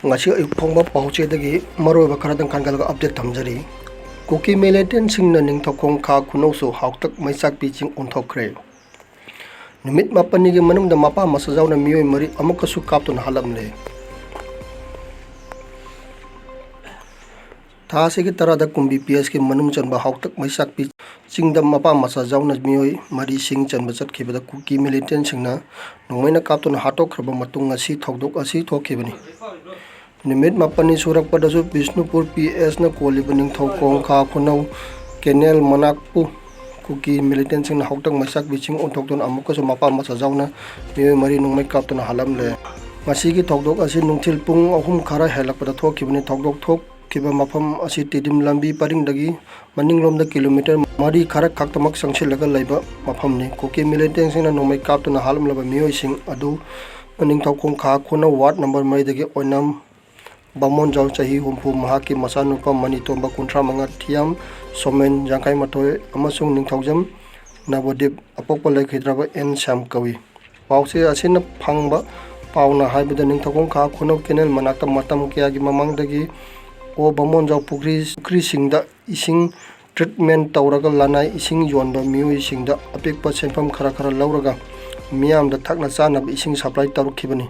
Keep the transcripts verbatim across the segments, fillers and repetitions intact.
ꯉꯁꯤ ꯑꯌꯨꯛ ꯐꯣꯡꯕ ꯄꯥꯎꯆꯦꯗꯒꯤ ꯃꯔꯨꯑꯣꯏꯕ ꯈꯔꯗꯪ ꯈꯟꯒꯠꯂꯒ ꯑꯞꯗꯦꯠ ꯊꯝꯖꯔꯤ꯫ ꯀꯨꯀꯤ ꯃꯤꯂꯤꯇꯦꯟꯁꯤꯡꯅ ꯅꯤꯡꯊꯧꯈꯣꯡ ꯈꯥ ꯈꯨꯅꯧꯁꯨ ꯍꯥꯎꯇꯛ ꯃꯩꯆꯥꯛꯄꯤ ꯆꯤꯡ ꯑꯣꯟꯊꯣꯛꯈ꯭ꯔꯦ꯫ ꯅꯨꯃꯤꯠ ꯃꯥꯄꯟꯅꯤꯒꯤ ꯃꯅꯨꯡꯗ ꯃꯄꯥ ꯃꯆꯥ ꯌꯥꯎꯅ ꯃꯤꯑꯣꯏ ꯃꯔꯤ ꯑꯃꯨꯛꯀꯁꯨ ꯀꯥꯞꯇꯨꯅ ꯍꯥꯠꯂꯝꯂꯦ꯫ ꯊꯥ ꯑꯁꯤꯒꯤ ꯇꯔꯥꯗ ꯀꯨꯝꯕꯤ ꯄꯤ ꯑꯦꯁꯀꯤ ꯃꯅꯨꯡ ꯆꯟꯕ ꯍꯥꯎꯇꯛ ꯃꯩꯆꯥꯛꯄꯤ ꯆꯤꯡꯗ ꯃꯄꯥ ꯃꯆꯥ ꯌꯥꯎꯅ ꯃꯤꯑꯣꯏ ꯃꯔꯤ ꯁꯤꯡ ꯆꯟꯕ ꯆꯠꯈꯤꯕꯗ ꯀꯨꯀꯤ ꯃꯤꯂꯤꯇꯦꯟꯁꯤꯡꯅ ꯅꯣꯡꯃꯩꯅ ꯀꯥꯞꯇꯨꯅ ꯍꯥꯠꯇꯣꯛꯈ꯭ꯔꯕ ꯃꯇꯨꯡ ꯉꯁꯤ ꯊꯧꯗꯣꯛ ꯑꯁꯤ ꯊꯣꯛꯈꯤꯕꯅꯤ꯫ ꯅꯨꯃꯤꯠ ꯃꯥꯄꯟꯅꯤ ꯁꯨꯔꯛꯄꯗꯁꯨ ꯕꯤꯁꯅꯨꯄꯨꯔ ꯄꯤ ꯑꯦꯁꯅ ꯀꯣꯜꯂꯤꯕ ꯅꯤꯡꯊꯧꯈꯣꯡ ꯈꯥ ꯈꯨꯅꯧ ꯀꯦꯅꯦꯜ ꯃꯅꯥꯛꯄꯨ ꯀꯨꯀꯤ ꯃꯤꯂꯤꯇꯦꯟꯁꯤꯡꯅ ꯍꯥꯎꯇꯛ ꯃꯩꯆꯥꯛꯄꯤꯁꯤꯡ ꯑꯣꯟꯊꯣꯛꯇꯨꯅ ꯑꯃꯨꯛꯀꯁꯨ ꯃꯄꯥ ꯃꯆꯥ ꯌꯥꯎꯅ ꯃꯤꯑꯣꯏ ꯃꯔꯤ ꯅꯣꯡꯃꯩ ꯀꯥꯞꯇꯨꯅ ꯍꯥꯠꯂꯝꯂꯦ꯫ ꯃꯁꯤꯒꯤ ꯊꯧꯗꯣꯛ ꯑꯁꯤ ꯅꯨꯡꯊꯤꯜ ꯄꯨꯡ ꯑꯍꯨꯝ ꯈꯔ ꯍꯦꯜꯂꯛꯄꯗ ꯊꯣꯛꯈꯤꯕꯅꯤ꯫ ꯊꯧꯗꯣꯛ ꯊꯣꯛꯈꯤꯕ ꯃꯐꯝ ꯑꯁꯤ ꯇꯤꯗꯤꯝ ꯂꯝꯕꯤ ꯄꯔꯤꯡꯗꯒꯤ ꯃꯅꯤꯡꯂꯣꯝꯗ ꯀꯤꯂꯣꯃꯤꯇꯔ ꯃꯔꯤ ꯈꯔ ꯈꯛꯇꯃꯛ ꯆꯪꯁꯤꯜꯂꯒ ꯂꯩꯕ ꯃꯐꯝꯅꯤ꯫ ꯀꯨꯀꯤ ꯃꯤꯂꯤꯇꯦꯟꯁꯤꯡꯅ ꯅꯣꯡꯃꯩ ꯀꯥꯞꯇꯨꯅ ꯍꯥꯠꯂꯝꯂꯕ ꯃꯤꯑꯣꯏꯁꯤꯡ ꯑꯗꯨ ꯅꯤꯡꯊꯧꯈꯣꯡ ꯈꯥ ꯈꯨꯅꯧ ꯋꯥꯔꯗ ꯅꯝꯕꯔ ꯃꯔꯤꯗꯒꯤ ꯑꯣꯏꯅꯥꯝ ꯕꯥꯃꯣꯟꯖꯥꯎ ꯆꯍꯤ ꯍꯨꯝꯐꯨ, ꯃꯍꯥꯛꯀꯤ ꯃꯆꯥꯅꯨꯄꯥ ꯃꯅꯤꯇꯣꯝꯕ ꯀꯨꯟꯊ꯭ꯔꯥ ꯃꯉꯥ, ꯊꯤꯌꯥꯝ ꯁꯣꯃꯦꯟ ꯌꯥꯡꯈꯩ ꯃꯥꯊꯣꯏ ꯑꯃꯁꯨꯡ ꯅꯤꯡꯊꯧꯖꯝ ꯅꯕꯣꯗꯤꯞ ꯑꯄꯣꯛꯄ ꯂꯩꯈꯤꯗ꯭ꯔꯕ ꯑꯦꯟ ꯁ꯭ꯌꯥꯝ ꯀꯧꯏ꯫ ꯄꯥꯎꯆꯦ ꯑꯁꯤꯅ ꯐꯪꯕ ꯄꯥꯎꯅ ꯍꯥꯏꯕꯗ ꯅꯤꯡꯊꯧꯈꯣꯡ ꯈꯥ ꯈꯨꯅꯧ ꯀꯦꯅꯦꯜ ꯃꯅꯥꯛꯇ ꯃꯇꯝ ꯀꯌꯥꯒꯤ ꯃꯃꯥꯡꯗꯒꯤ ꯑꯣ ꯕꯥꯃꯣꯟꯖꯥꯎ ꯄꯨꯈ꯭ꯔꯤ, ꯄꯨꯈ꯭ꯔꯤꯁꯤꯡꯗ ꯏꯁꯤꯡ ꯇ꯭ꯔꯤꯠꯃꯦꯟ ꯇꯧꯔꯒ ꯂꯅꯥꯏ ꯏꯁꯤꯡ ꯌꯣꯟꯕ ꯃꯤꯑꯣꯏꯁꯤꯡꯗ ꯑꯄꯤꯛꯄ ꯁꯦꯟꯐꯝ ꯈꯔ ꯈꯔ ꯂꯧꯔꯒ ꯃꯤꯌꯥꯝꯗ ꯊꯛꯅ ꯆꯥꯅꯕ ꯏꯁꯤꯡ ꯁꯄ꯭ꯂꯥꯏ ꯇꯧꯔꯛꯈꯤꯕꯅꯤ꯫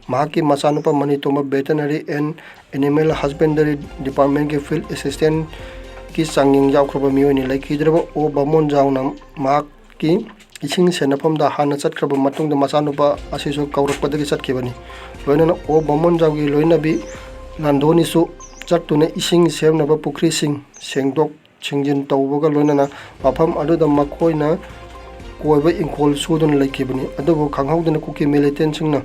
ꯃꯍꯥꯛꯀꯤ ꯃꯆꯥꯅꯨꯄꯥ ꯃꯅꯤꯇꯣꯝꯕ ꯚꯦꯇꯦꯅꯔꯤ ꯑꯦꯟ ꯑꯦꯅꯤꯃꯦꯜ ꯍꯁꯕꯦꯟꯗꯔꯤ ꯗꯤꯄꯥꯔꯠꯃꯦꯟꯒꯤ ꯐꯤꯜꯗ ꯑꯦꯁꯤꯁꯇꯦꯟꯠꯀꯤ ꯆꯥꯡꯌꯦꯡ ꯌꯥꯎꯈ꯭ꯔꯕ ꯃꯤꯑꯣꯏꯅꯤ꯫ ꯂꯩꯈꯤꯗ꯭ꯔꯕ ꯑꯣ ꯕꯥꯃꯣꯟꯖꯥꯎꯅ ꯃꯍꯥꯛꯀꯤ ꯏꯁꯤꯡ ꯁꯦꯟꯅꯐꯝꯗ ꯍꯥꯟꯅ ꯆꯠꯈ꯭ꯔꯕ ꯃꯇꯨꯡꯗ ꯃꯆꯥꯅꯨꯄꯥ ꯑꯁꯤꯁꯨ ꯀꯧꯔꯛꯄꯗꯒꯤ ꯆꯠꯈꯤꯕꯅꯤ꯫ ꯂꯣꯏꯅꯅ ꯑꯣ ꯕꯥꯃꯣꯟꯖꯥꯎꯒꯤ ꯂꯣꯏꯅꯕꯤ ꯂꯥꯟꯗꯣꯅꯤꯁꯨ ꯆꯠꯇꯨꯅ ꯏꯁꯤꯡ ꯁꯦꯝꯅꯕ ꯄꯨꯈ꯭ꯔꯤꯁꯤꯡ ꯁꯦꯡꯗꯣꯛ ꯁꯦꯡꯖꯤꯟ ꯇꯧꯕꯒ ꯂꯣꯏꯅꯅ ꯃꯐꯝ ꯑꯗꯨꯗ ꯃꯈꯣꯏꯅ ꯀꯣꯏꯕ ꯏꯪꯈꯣꯜ ꯁꯨꯗꯨꯅ ꯂꯩꯈꯤꯕꯅꯤ꯫ ꯑꯗꯨꯕꯨ ꯈꯪꯍꯧꯗꯅ ꯀꯨꯀꯤ ꯃꯤꯂꯤꯇꯦꯟꯁꯤꯡꯅ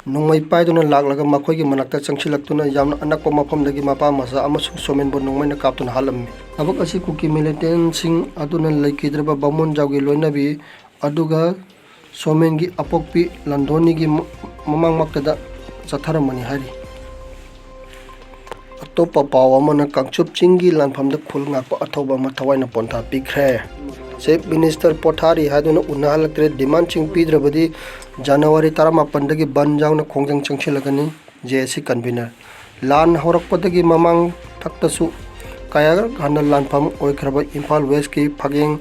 ꯅꯣꯡꯃꯩ ꯄꯥꯏꯗꯨꯅ ꯂꯥꯛꯂꯒ ꯃꯈꯣꯏꯒꯤ ꯃꯅꯥꯛꯇ ꯆꯪꯁꯤꯜꯂꯛꯇꯨꯅ ꯌꯥꯝꯅ ꯑꯅꯛꯄ ꯃꯐꯝꯗꯒꯤ ꯃꯄꯥ ꯃꯆꯥ ꯑꯃꯁꯨꯡ ꯁꯣꯃꯦꯟꯕꯨ ꯅꯣꯡꯃꯩꯅ ꯀꯥꯞꯇꯨꯅ ꯍꯥꯠꯂꯝꯃꯤ꯫ ꯊꯕꯛ ꯑꯁꯤ ꯀꯨꯀꯤ ꯃꯤꯂꯤꯇꯦꯟꯁꯤꯡ ꯑꯗꯨꯅ ꯂꯩꯈꯤꯗ꯭ꯔꯕ ꯕꯥꯃꯣꯟꯖꯥꯎꯒꯤ ꯂꯣꯏꯅꯕꯤ ꯑꯗꯨꯒ ꯁꯣꯃꯦꯟꯒꯤ ꯑꯄꯣꯛꯄꯤ ꯂꯟꯗꯣꯅꯤꯒꯤ ꯃ-, ꯃꯃꯥꯡꯃꯛꯇꯗ ꯆꯠꯊꯔꯝꯕꯅꯤ ꯍꯥꯏꯔꯤ꯫ ꯑꯇꯣꯞꯄ ꯄꯥꯎ ꯑꯃꯅ ꯀꯥꯡꯆꯨꯞ ꯆꯤꯡꯒꯤ ꯂꯥꯟꯐꯝꯗ ꯈꯨꯜ ꯉꯥꯛꯄ ꯑꯊꯧꯕ ꯑꯃ ꯊꯋꯥꯏꯅ ꯄꯣꯟꯊꯥ ꯄꯤꯈ꯭ꯔꯦ꯫ ꯆꯤꯐ ꯃꯤꯅꯤꯁꯇꯔ ꯄꯣꯊꯥꯔꯤ ꯍꯥꯏꯗꯨꯅ ꯎꯅꯍꯜꯂꯛꯇ꯭ꯔꯦ꯫ ꯗꯤꯃꯥꯟꯁꯤꯡ ꯄꯤꯗ꯭ꯔꯕꯗꯤ ꯖꯅꯋꯥꯔꯤ ꯇꯔꯥꯃꯥꯄꯟꯗꯒꯤ ꯕꯟ ꯌꯥꯎꯅ ꯈꯣꯡꯖꯪ ꯆꯪꯁꯤꯜꯂꯒꯅꯤ꯫ ꯖꯦ ꯑꯦ ꯁꯤ ꯀꯟꯚꯤꯅꯔ꯫ ꯂꯥꯟ ꯍꯧꯔꯛꯄꯗꯒꯤ ꯃꯃꯥꯡ ꯊꯛꯇꯁꯨ ꯀꯌꯥꯔꯛ ꯍꯟꯅ ꯂꯥꯟꯐꯝ ꯑꯣꯏꯈ꯭ꯔꯕ ꯏꯝꯐꯥꯜ ꯋꯦꯁꯀꯤ ꯐꯥꯒꯦꯡ,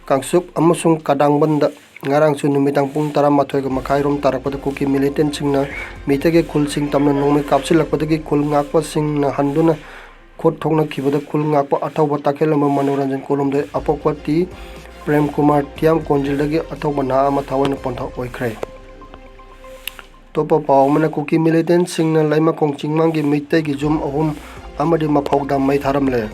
ꯀꯥꯡꯆꯨꯞ ꯑꯃꯁꯨꯡ ꯀꯗꯥꯡꯕꯟꯗ ꯉꯔꯥꯡꯁꯨ ꯅꯨꯃꯤꯗꯥꯡ ꯄꯨꯡ ꯇꯔꯥꯃꯥꯊꯣꯏꯒ ꯃꯈꯥꯏꯔꯣꯝ ꯇꯥꯔꯛꯄꯗ ꯀꯨꯀꯤ ꯃꯤꯂꯤꯇꯦꯟꯁꯤꯡꯅ ꯃꯤꯇꯩꯒꯤ ꯈꯨꯜꯁꯤꯡ ꯇꯝꯅ ꯅꯣꯡꯃꯩ ꯀꯥꯞꯁꯤꯜꯂꯛꯄꯗꯒꯤ ꯈꯨꯜ ꯉꯥꯛꯄꯁꯤꯡꯅ ꯍꯟꯗꯨꯅ ꯈꯨꯠ ꯊꯣꯛꯅꯈꯤꯕꯗ ꯈꯨꯜ ꯉꯥꯛꯄ ꯑꯊꯧꯕ ꯇꯈꯦꯜꯂꯝꯕ ꯃꯅꯣꯔꯟꯖꯟ ꯀꯣꯂꯨꯝꯗꯩ ꯑꯄꯣꯛꯄ ꯇꯤ ꯄ꯭ꯔꯦꯝ ꯀꯨꯃꯥꯔ ꯊꯤꯌꯥꯝ ꯀꯣꯟꯖꯤꯜꯗꯒꯤ ꯑꯊꯧꯕ ꯅꯍꯥ ꯑꯃ ꯊꯥꯋꯥꯏꯅ ꯄꯣꯟꯊꯣꯛ ꯑꯣꯏꯈ꯭ꯔꯦ꯫ ꯑꯇꯣꯞꯄ ꯄꯥꯎ ꯑꯃꯅ, ꯀꯨꯀꯤ ꯃꯤꯂꯤꯇꯦꯟꯁꯤꯡꯅ ꯂꯩꯃꯈꯣꯡ ꯆꯤꯡꯃꯥꯡꯒꯤ ꯃꯩꯇꯩꯒꯤ ꯌꯨꯝ ꯑꯍꯨꯝ ꯑꯃꯗꯤ ꯃꯐꯧꯗ ꯃꯩ ꯊꯥꯔꯝꯂꯦ꯫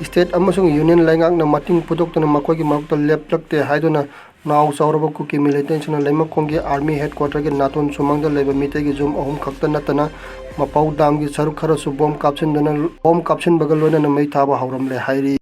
ꯁ꯭ꯇꯦꯠ ꯑꯃꯁꯨꯡ ꯌꯨꯅꯤꯌꯟ ꯂꯩꯉꯥꯛꯅ ꯃꯇꯤꯡ ꯄꯨꯊꯣꯛꯇꯨꯅ ꯃꯈꯣꯏꯒꯤ ꯃꯔꯛꯇ ꯂꯦꯞꯂꯛꯇꯦ ꯍꯥꯏꯗꯨꯅ ꯅꯥꯎ ꯆꯥꯎꯔꯕ ꯀꯨꯀꯤ ꯃꯤꯂꯤꯇꯦꯟꯁꯤꯡꯅ ꯂꯩꯃꯈꯣꯡꯒꯤ ꯑꯥꯔꯃꯤ ꯍꯦꯗꯀ꯭ꯋꯥꯇꯔꯒꯤ ꯅꯥꯇꯣꯟ ꯁꯨꯃꯥꯡꯗ ꯂꯩꯕ ꯃꯤꯇꯩꯒꯤ ꯌꯨꯝ ꯑꯍꯨꯝ ꯈꯛꯇ ꯅꯠꯇꯅ ꯃꯄꯧ ꯗꯥꯝꯒꯤ ꯁꯔꯨꯛ ꯈꯔꯁꯨ ꯕꯣꯝ ꯀꯥꯞꯁꯤꯟꯗꯨꯅ, ꯕꯣꯝ ꯀꯥꯞꯁꯤꯟꯕꯒ ꯂꯣꯏꯅꯅ ꯃꯩ ꯊꯥꯕ ꯍꯧꯔꯝꯂꯦ ꯍꯥꯏꯔꯤ꯫